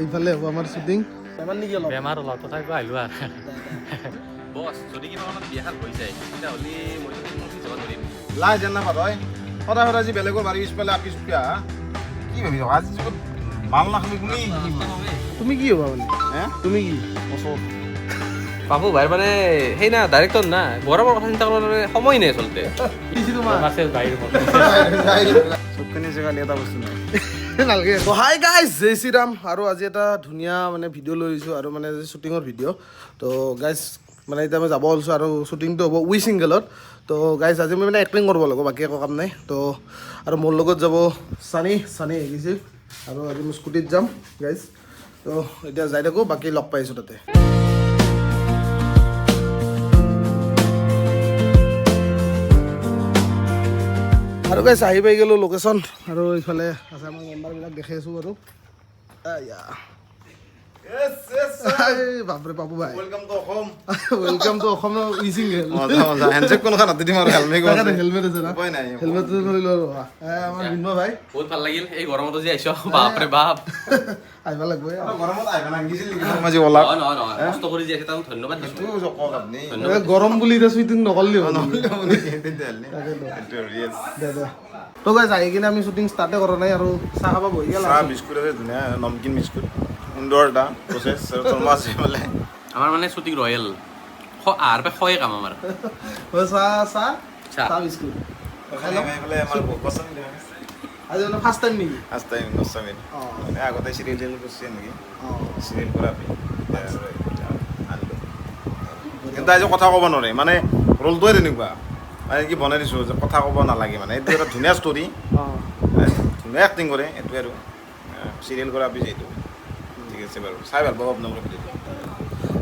ইফালে হ'ব আমাৰ শ্বুটিং। বেমাৰ নেকি অলপ? বেমাৰ অলপ, তথাপিও আহিলোঁ আৰু। বছ, যদি কিবা কাৰণত বিয়াখন হৈ যায়, তেতিয়াহ'লে মইতো কেইদিনমান অফিচ যাব নোৱাৰিম। লাজ যেন নাপাত হয়, সদায় সদায় যি বেলেগৰ বাৰী পিছফালে আপি চুপিয়া কি ভাবি থাক? আজি যুগত মাল নাখালি কোনে? তুমি কি হ'বা মানে? হে? তুমি কি? পাপু ভাইৰ মানে সেই না, ডাইৰেক্টৰ না, গৰমৰ কথা চিন্তা কৰিব সময় নাই আচলতে। দিছি তোমাৰ। আছে বাহিৰ মোৰ। চবখিনি জেগাত এটা বস্তু নাই। নালাগে। তো হাই গাইজ, জয় শ্ৰীৰাম। আৰু আজি এটা ধুনীয়া মানে ভিডিঅ' লৈ আহিছোঁ আৰু মানে শ্বুটিঙৰ ভিডিঅ'। তো গাইজ, মানে এতিয়া মই যাব ওলছোঁ আৰু শ্বুটিংটো হ'ব উই ছিংগলত। তো গাইজ, আজি মই মানে এক্টিং কৰিব লাগিব, বাকী একো কাম নাই। তো আৰু মোৰ লগত যাব চানি, চানি আহি গৈছে আৰু আজি মই স্কুটিত যাম গাইজ। তো এতিয়া যাই থাকোঁ, বাকী লগ পাইছোঁ তাতে। আৰু গাইজ, আহি পাই গ'লোঁ লোকেশ্যন আৰু ইফালে আছে আমাৰ মেম্বাৰবিলাক, দেখাই আছোঁ বাৰু। আইয়া। এই বাপৰে, পাপু ভাই! Welcome to Assam. Welcome to Assam we single. মজা মজা। হেণ্ডছেক কোনখন হাতে দিম আৰু? হেলমেট। হেলমেট আছে না? উপায় নাই। হেলমেটটো লৈ লো আৰু আমাৰ বিন্ময় ভাই। বহুত ভাল লাগিল, এই গৰমতো যে আহিছ, বাপৰে বাপ। আহিব লাগিব এই। গৰমত আহিব নাংগিছিল নেকি মাজে ওলা? নহয় নহয় নহয়, কষ্ট কৰি যে আহিছে তাক ধন্যবাদ দিছোঁ। সেইটো কওক আপুনি। এই গৰম বুলি এতিয়া চুইটিং নকৰিলি হ'ব নেকি? তেতিয়াহ'লে সেইটো yes। দে দে। তো গাইজ, আহি কিনে আমি শ্বুটিং ষ্টাৰ্টে কৰা নাই আৰু চাহ খাব বহি গ'ল। চাহ বিস্কুট আছে, ধুনীয়া নমকিন বিস্কুট, সুন্দৰ এটা প্ৰচেছ আৰু শৰ্মা আছে বোলে। আমাৰ মানে শ্বুটিং ৰয়েল আহাৰ পৰা খয়ে কাম আমাৰ। চাহ চাহ। চাহ। চাহ বিস্কুট। খাই পেলাই আমাৰ গোস্বামী। আজি মানে ফাৰ্ষ্ট টাইম নেকি? ফাৰ্ষ্ট টাইম গোস্বামীৰ। অঁ। মানে আগতে চিৰিয়েল টিৰিয়েল কৰিছে নেকি? অঁ। চিৰিয়েল কৰা আনিলোঁ, কিন্তু আজি কথা ক'ব নোৱাৰে। মানে ৰোলটোৱে তেনেকুৱা, মানে কি বনাই দিছোঁ যে কথা ক'ব নালাগে। মানে এইটো এটা ধুনীয়া ষ্টৰী, অঁ। ধুনীয়া এক্টিং কৰে। এইটোৱে আৰু চিৰিয়েল কৰা পিছে এইটো ঠিক আছে বাৰু, চাই ভাল পাব আপোনালোকে ভিডিঅ'টো।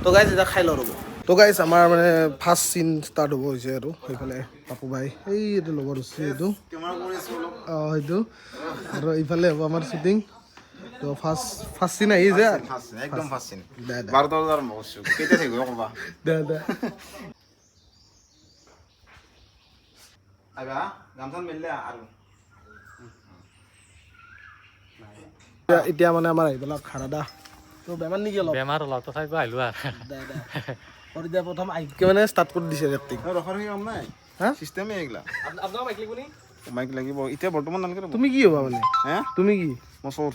তো গাইজ, এতিয়া খাই লওঁ, ৰ'ব। তো গাইজ, আমাৰ মানে ফাৰ্ষ্ট চিন ষ্টাৰ্ট হ'ব হৈছে আৰু সেইফালে পাপু ভাই, এই এইটো লগৰ হৈছে এইটো। কেমেৰা কৰি আছোঁ অলপ। অঁ, সেইটো। আৰু ইফালে হ'ব আমাৰ শ্বুটিং। তো ফাৰ্ষ্ট ফাৰ্ষ্ট চিন আহিছে। ফাৰ্ষ্ট চিন, একদম ফাৰ্ষ্ট চিন। দে দে। 12টা বজাত আৰম্ভ কৰিছোঁ, কেতিয়া থাকিব ক'বা। দে দে। আহিবা, গামচান মেলিলে আৰু এতিয়া মানে আমাৰ আহি পেলাই খাৰাদা। তো বেমাৰ নেকি অলপ? বেমাৰ অলপ, তথাপিও আহিলোঁ আৰু। দে দে। আৰু এতিয়া প্ৰথম আহিকে মানে ষ্টাৰ্ট কৰি দিছে এক্টিং। ৰখাৰ কাম নাই। হা? চিষ্টেমেই এইগিলা। আপোনাক মাইক লাগিব নি? মাইক লাগিব এতিয়া বৰ্তমান নালাগে ৰ'ব। তুমি কি হ'বা মানে? হে? তুমি কি? মই চোৰ।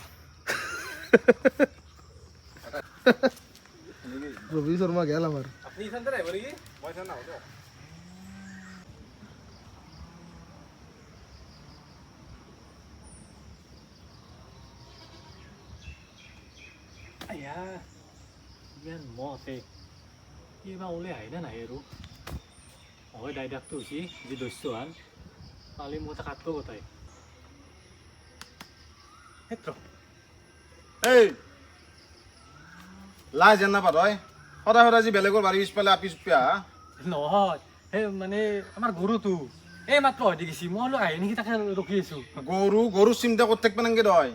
ৰবি শৰ্মা গেল আমাৰ। আপুনি ইফালে আহিব নেকি? মই নাহো দিয়ক। আয়া, ইমান মহ আছে, কি বা ওলাই আহে নে নাহে আৰু? হয়, ডাইডাকটো হৈছে যি দস্যু হান পালি মই এটা কাটব গোটাই ক্ষেত্ৰ। এই লাজ যেন নাপাত হয়, সদায় সদায় যি বেলেগৰ বাৰী পিছফালে আপি চুপিয়া। নহয়, সেই মানে আমাৰ গৰুটো এই মাত্ৰ হয় দেখিছি, মই অলপ আহে নেকি তাকে ৰখি আছোঁ। গৰু গৰু চিন্তা কৰি থাকিব নালাগে তই।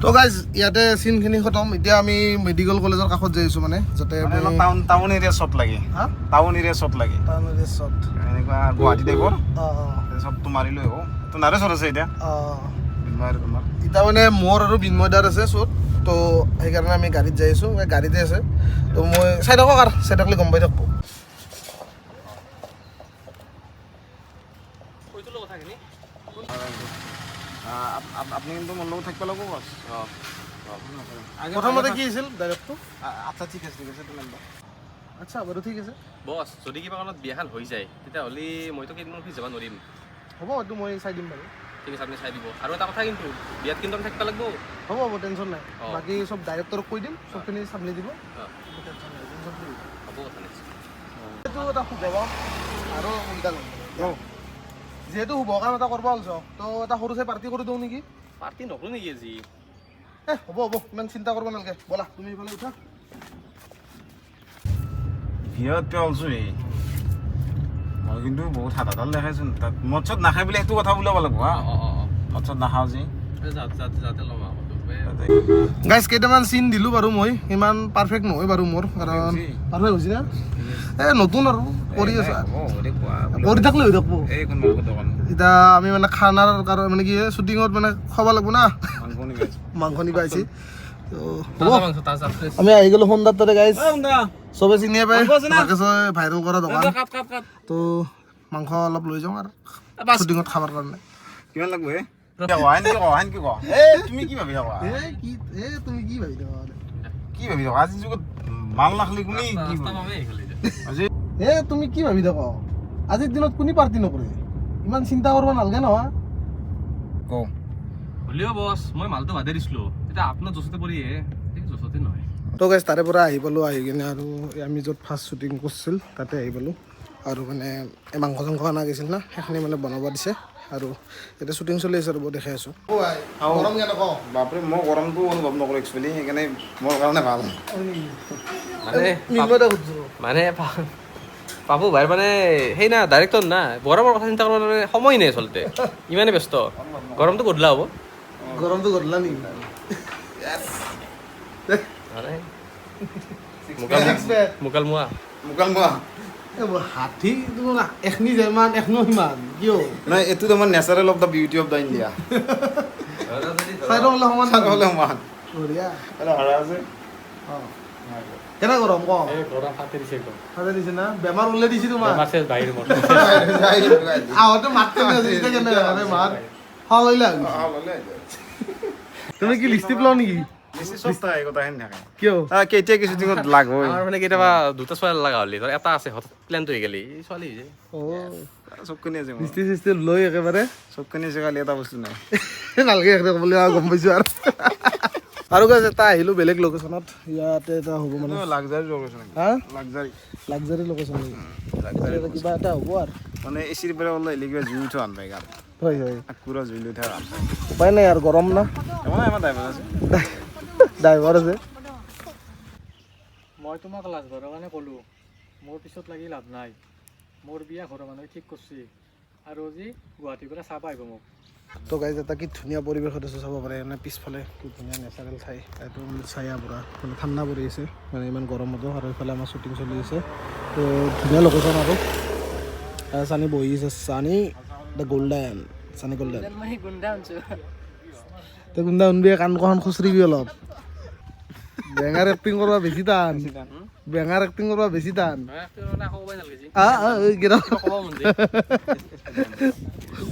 তো গাইজ, ইয়াতে চিনখিনি খতম। এতিয়া আমি মেডিকেল কলেজৰ কাষত যাই আছোঁ, মানে যাতে মানে অলপ টাউন টাউন এৰিয়া শ্বট লাগে। হা? টাউন এৰিয়া শ্বট লাগে। Town area shot. এনেকুৱা গুৱাহাটী টাইপৰ। অঁ অঁ। শ্বটটো মাৰি লৈ আহোঁ। তো নাৰে শ্বট আছে এতিয়া। অঁ। তোমাৰ তোমাৰ এতিয়া মানে মোৰ আৰু বিনময় দাৰ আছে শ্বট। তো সেইকাৰণে আমি গাড়ীত যাই আছোঁ, এই গাড়ীতে আছে। তো মই চাই থাকক আৰু চাই থাকিলে গম পাই থাকব। কৈছিলোঁ কথাখিনি। আপুনি কিন্তু মোৰ লগত থাকিব লাগিব বছ। অঁ। প্ৰথমতে কি আছিল ডাইৰেক্টটো? আচ্ছা, ঠিক আছে, ঠিক আছে, তুমি আনবা। আচ্ছা বাৰু, ঠিক আছে। বছ, যদি কিবা কাৰণত বিয়াখন হৈ যায়, তেতিয়াহ'লে মইতো কেইদিনমান অফিচ যাব নোৱাৰিম। হ'ব, এইটো মই চাই দিম বাৰু। ঠিক আছে, আপুনি চাই দিব। আৰু এটা কথা কিন্তু, বিয়াত কিন্তু আমি থাকিব লাগিব। হ'ব হ'ব, টেনশ্যন নাই। অঁ। বাকী চব ডাইৰেক্টৰক কৈ দিম, চবখিনি চাবনি দিব। অঁ। টেনশ্যন নাই, টেনশ্যন ফ্ৰী। হ'ব, কথা নাই। এইটো এটা শুভ কাম আৰু উল্টা কাম। যিহেতু শুভ কাম এটা কৰিব ওলছ, তো এটা সৰু চাই পাৰ্টি কৰি দিওঁ নেকি? পাৰ্টি নকৰোঁ নেকি আজি? এ হ'ব হ'ব, ইমান চিন্তা কৰিব নালাগে। ব'লা, তুমি এইফালে উঠা। বিয়াত অলছো এই মই কিন্তু বহুত হাতাডাল দেখাইছোন তাত। মদ চদ নাখাই বুলি সেইটো কথা ওলাব লাগিব। হা? অঁ অঁ অঁ। মদ চদ নাখাওঁ যে। যাতে যাতে যাতে ল'ম আৰু। গাইজ, কেইটামান চিন দিলোঁ বাৰু মই, ইমান পাৰফেক্ট নহয় বাৰু মোৰ কাৰণ। হৈছে। পাৰফেক্ট হৈছে না? এ নতুন আৰু কৰি আছো। হ'ব দে, কোৱা। কৰি থাকিলে হৈ থাকিব। এই কোন মাংস দোকান? এতিয়া আমি মানে খানাৰ কাৰণে, মানে কি, শ্বুটিঙত মানে খুৱাব লাগিব না। মাংস নিবা? মাংস নিবা আহিছে। তো আমি আহি গ'লো হোন্দাৰ তাতে গাইজ, চবে চিনিয়ে পায়, ভাইৰেল কৰা দোকান। তো মাংস অলপ লৈ যাওঁ আৰু শ্বুটিঙত খাবৰ কাৰণে। কিমান লাগব হে? তুমি কি ভাবি থাকা? তুমি কি ভাবি থাকা? কি ভাবি থাকা? আজিৰ যুগত মাল নাখলি কোনে কি আজি? এ তুমি কি ভাবি থাকা? আজিৰ দিনত কোনে পাৰ্টি নকৰে? ইমান চিন্তা কৰিব নালাগে নহয়। কওঁ হ'লেও বছ, মই মালটো বাদে দিছিলোঁ, এতিয়া আপোনাৰ জচতে পৰিহে, এই জচতে নহয়। তো গাইজ তাৰে পৰা আহি পালোঁ, আহি কিনে আৰু আমি য'ত ফাৰ্ষ্ট শ্বুটিং কৰিছিল তাতে আহি পালোঁ। আৰু মানে এই মাংস চাংস অনা গৈছিল না, সেইখিনি মানে বনাব দিছে। আৰু এতিয়া শ্বুটিং চলি আছে আৰু বহুত দেখাই আছোঁ। গৰম কেনেকুৱা? বাপৰে, মই গৰমটো অনুভৱ নকৰোঁ একচুৱেলি, সেইকাৰণে মোৰ কাৰণে ভাল। মানে মানে পাপু ভাইৰ মানে সেই না ডাইৰেক্টৰ না, গৰমৰ কথা চিন্তা কৰিব সময় নাই আচলতে, ইমানেই ব্যস্ত। গৰমটো গধূলা হ'ব। গৰমটো গধূলা নেকি? মোকালমোৱা মোকালমোৱা হাতী এখনি যিমান এখনো সিমান কিয় নহয়, এইটো তোমাৰ natural of the beauty of the India. সমান সমান বঢ়িয়া। আছে কেনে গৰম ক? গৰম ফাটি দিছে একদম। ফাটি দিছে না? বেমাৰ ওলাই দিছে তোমাৰ? বেমাৰ চেচ বাহিৰ মোৰ। আহোঁতে মাত কেনে মাত সলইলা। তুমি কি লিষ্টিপ লওঁ নেকি? মানে কেতিয়াবা দুটা ছোৱালী লগা হ'লে ধৰ এটা আছে, হঠাৎ প্লেনটো হৈ গ'লি ছোৱালী হৈ যায়। লৈ একেবাৰে চবখিনি আছে, খালি এটা বস্তু নাই। নালাগে ক'বলৈ, গম পাইছোঁ। আৰু আৰু গাইজ এটা আহিলোঁ বেলেগ লোকেশ্যনত, ইয়াতে এটা হ'ব মানে লাক্সাৰী লোকেশ্যন। হা, লাক্সাৰী লাক্সাৰী লোকেশ্যন নেকি? কিবা এটা হ'ব আৰু মানে এচিৰ পৰা ওলাই আহিলে কিবা জুই উঠা আন পায় গাত। হয় হয়, পুৰা জুই লৈ থকা আন পায়। উপায় নাই আৰু, গৰম না। আমাৰ ড্ৰাইভাৰ আছে, ড্ৰাইভাৰ আছে। মই তোমাক লাজ ভৰাৰ কাৰণে ক'লোঁ, মোৰ পিছত লাগি লাভ নাই। মোৰ বিয়া ঘৰৰ মানুহে ঠিক কৰিছে আৰু আজি গুৱাহাটীৰ পৰা চাব আহিব মোক। তো গাইজ এটা কি ধুনীয়া পৰিৱেশত আছোঁ, চাব পাৰে। মানে পিছফালে কি ধুনীয়া নেচাৰেল ঠাই, এইটো মানে ছায়া পূৰা মানে ঠাণ্ডা পৰি আছে, মানে ইমান গৰমতো। আৰু এইফালে আমাৰ শ্বুটিং চলি আছে, তো ধুনীয়া লোকেশ্যন। আৰু চানি বহি আছে, Sunny the golden, Sunny golden. তই গুণ্ডা শুনবি, কাণখন খুচৰিবি অলপ। বেঙাৰ এক্টিং কৰিব বেছি টান, বেঙাৰ এক্টিং কৰিব বেছি টান।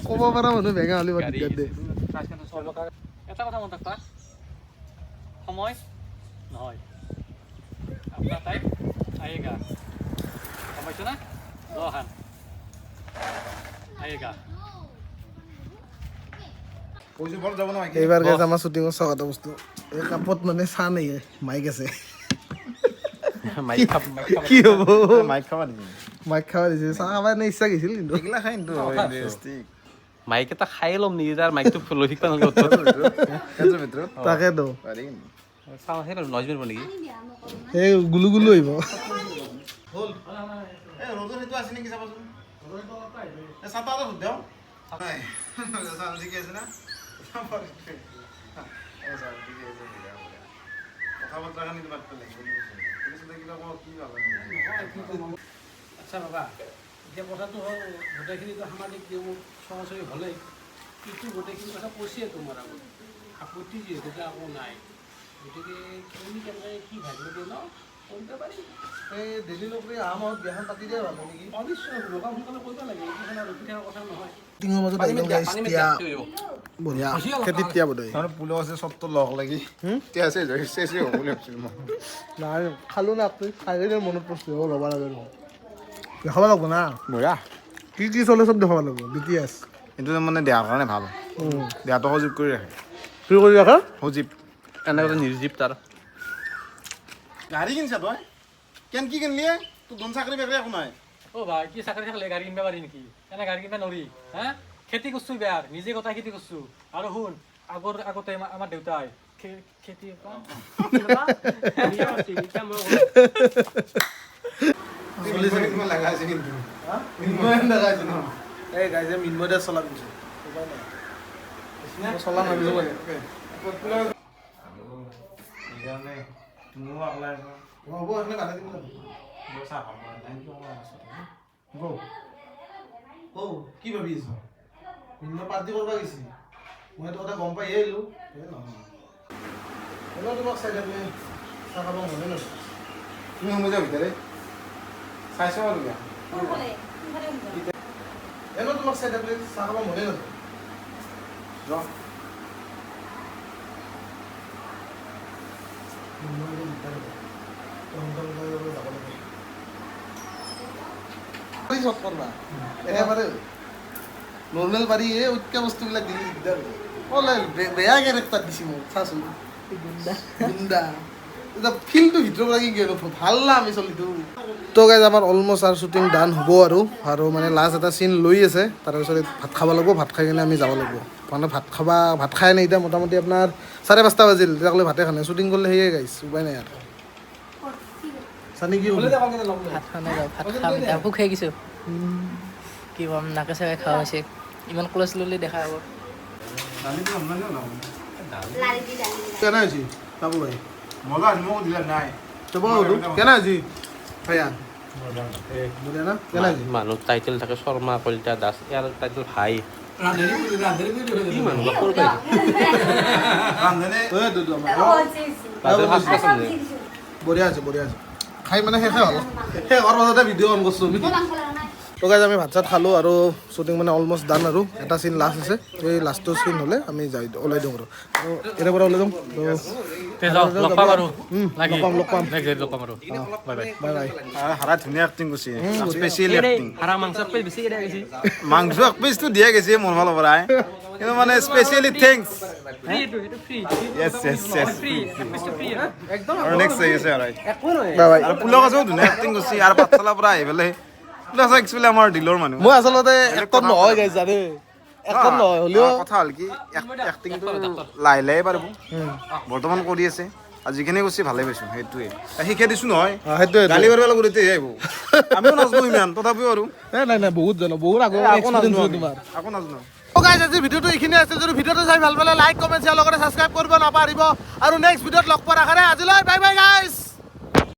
ক'ব পৰা মানুহ বেঙা হ'লে বৰ দিগদাৰ দে। এটা কথা মনত ৰাখবা, সময় নহয়, আপোনাৰ টাইম আয়েগা। গম পাইছ না? দহান আয়েগা। এইবাৰ গাইজ আমাৰ শ্বুটিঙৰ চাওক এটা বস্তু, এই কাপত মানে চাহ নাই, মাইক আছে। কি হ'ব? মাইক খাবা দিছে, মাইক খাবা দিছে। চাহ খাবা এনে ইচ্ছা গৈছিল, কিন্তু এইগিলা খাই কিন্তু মাইক এটা খাই ল'ম নেকি? তাৰ মাইকটো লৈ থাকিব নালাগে। তাকেতো নেকি এই গুলু গুলু আহিব। আচ্ছা বাবা, এতিয়া কথাটো হ'ল গোটেইখিনিতো সামাজিক চলাচলি হ'লেই কিন্তু গোটেইখিনি কথা কৈছে তোমাৰ আগত, আপত্তি যিহেতুকে একো নাই, গতিকে তুমি কেনেকৈ কি ভাবিব ন কৰিব পাৰি। এই ডেইলি নকৰি অহা মাহত বিয়াখন পাতি দিয়া ভাল নেকি? অ নিশ্চয়, সোনকালে কৰিব লাগে, এইখন আৰু ৰখি থকাৰ কথা নহয়। টিঙৰ মাজত আহি গ'ল গাইজ, এতিয়া বঢ়িয়া খেতিত দিয়া বোধহয়। পোলাও আছে, চবটো লগ লাগি এতিয়া আছে, চেচে হ'ব বুলি ভাবিছিলোঁ মই। নাই খালোঁ না, আপুনি খাই কিনে মনত পৰিছে, অ ল'ব লাগে দেখোন, দেখাব লাগিব না। বঢ়িয়া, কি কি চলে চব দেখাব লাগিব। BTS এইটো মানে দেহাৰ কাৰণে ভাল, দেহাটো সজীৱ কৰি ৰাখে। কি কৰি ৰাখে? সজীৱ। এনেকৈ নিৰ্জীৱ তাৰ। গাড়ী কিনিছা তই? কেন কি কিনলি? তোৰ ধন চাকৰি বাকৰি একো নাই। অ ভাই, কি চাকৰি থাকিলে গাড়ী কিনিব পাৰি নেকি? এনে গাড়ী কিনিব নোৱাৰি। হা, খেতি কৰিছোঁ বেয়াৰ, নিজে গোটাই খেতি কৰিছোঁ। আৰু শুন, আগৰ আগতে আমাৰ দেউতাই খেতি কি ভাবি আছ? মিন্ময় পাৰ্টি কৰিব গৈছি, মই এইটো কথা গম পাই আহিলো। নহয়। এনেও তোমাক চাই থাকিলে চাহ খাব মনে নাযায়। তুমি সোমাই যাও ভিতৰে, চাইছ আৰু কিয়া। এনেও তোমাক চাই থাকিলে চাহ খাব মনে নাযায়। যোৱা। মোৰ দিগদাৰ হ'ব। সোনকালে যাব লাগে। চব কৰবা একেবাৰে নৰ্মেল পাৰি, এই ঐক্য বস্তুবিলাক দিলে দিগদাৰ হ'ব। অ' বেয়া কেৰেক্টাৰ দিছি মোক, চাচোন। গুণ্ডা এতিয়া ফিল্ডটো ভিতৰৰ পৰা কি ভাল না আমি চলিটো। তো গাইজ, আমাৰ অলমষ্ট আৰু শ্বুটিং ডান হ'ব আৰু আৰু মানে লাষ্ট এটা চিন লৈ আছে। তাৰপিছত ভাত খাব লাগিব, ভাত খাই কিনে আমি যাব লাগিব। মানে ভাত খাবা, ভাত খাই নাই। এতিয়া মোটামুটি আপোনাৰ 5:30 বাজিল, তেতিয়াহ'লে ভাতে খানে শ্বুটিং কৰিলে সেয়ে গাইজ, উপায় নাই আৰু। চানি কি ক'বি? ভাত খোৱা নাই ৰ, ভাত খাম এতিয়া। ভোক খাই গৈছোঁ, কি ক'ম, নাকে চাকে খোৱা হৈছে। ইমান ক্ল'জ ল'লে দেখা হ'ব। কেনে হৈছে বাবু ভাই? মজা আছে, মোক দিলা নাই। তো বলো, কেনে হৈছে ভাইয়া? বঢ়িয়া না? কেনে হৈছে? মানুহ টাইটেল থাকে শৰ্মা, কলিতা, দাস, ইয়াৰ টাইটেল ভাই। ৰান্ধনী বুলি, ৰান্ধনী বুলি। কি মানুহ বা ক'ৰ পৰা আহিছে? ৰান্ধনে। তই দুটো আমাৰ তাতে ফাৰ্ষ্ট ক্লাছ আছে। বঢ়িয়া আছে, বঢ়িয়া আছে। খাই মানে শেষে হ'ল, শেষ হোৱাৰ পাছতে ভিডিঅ' অন কৰিছোঁ আমি। তো গাইজ, আমি ভাত চাত খালোঁ আৰু শ্বুটিং মানে অলমষ্ট ডান আৰু এটা চিন লাষ্ট আছে। এই লাষ্টটো চিন হ'লে আমি যাই ওলাই দিওঁ আৰু আৰু ইয়াৰে পৰা ওলাই দিওঁ। তো যাওঁ, লগ পাম আৰু। লগ পাম, লগ পাম। নেক্সট লগ পাম আৰু। Bye bye. Bye bye. হাৰা ধুনীয়া এক্টিং কৰিছে, স্পেচিয়েল এক্টিং। হাৰা মাংস পেট বেছি কেইটা গৈছে। মাংস এক পিচটো দিয়া গৈছে মোৰ ফালৰ পৰাই, কিন্তু মানে স্পেচিয়েলি thanks. য়েছ। আৰু নেক্সট আহি আছে আৰু। Bye bye. আৰু পুলক আছেও, ধুনীয়া এক্টিং কৰিছে। আৰু পাঠশালাৰ পৰা আহি পেলাই পুলক একচুৱেলি আমাৰ দিলৰ মানুহ। মই আচলতে এক্টৰ নহয় গাইজ, জানে, এক্টৰ নহয় হ'লেও কথা হ'ল কি, এক্টিংটো লাহে লাহে পাৰিব, বৰ্তমান কৰি আছে আৰু যিখিনি কৰিছে ভালে পাইছোঁ, সেইটোৱে শিকাই দিছোঁ নহয়। সেইটোৱে। গালি পাৰিব লাগিব তেতিয়াই আহিব। আমিও নাজানো ইমান, তথাপিও আৰু এ নাই নাই, বহুত জানো, বহুত আগৰ আকৌ এক্সপিৰিয়েঞ্চ নাজানো আমি। তোমাৰ। আকৌ নাজানো। গাইজ, আজি ভিডিঅ'টো এইখিনি আছিল। যদি ভিডিঅ'টো চাই ভাল পালে লাইক, কমেণ্ট, শ্বেয়াৰ লগতে ছাবস্ক্ৰাইব কৰিব নাপাহৰিব। আৰু নেক্সট ভিডিঅ'ত লগ পোৱাৰ আশাৰে আজিলৈ বাই বাই গাইজ।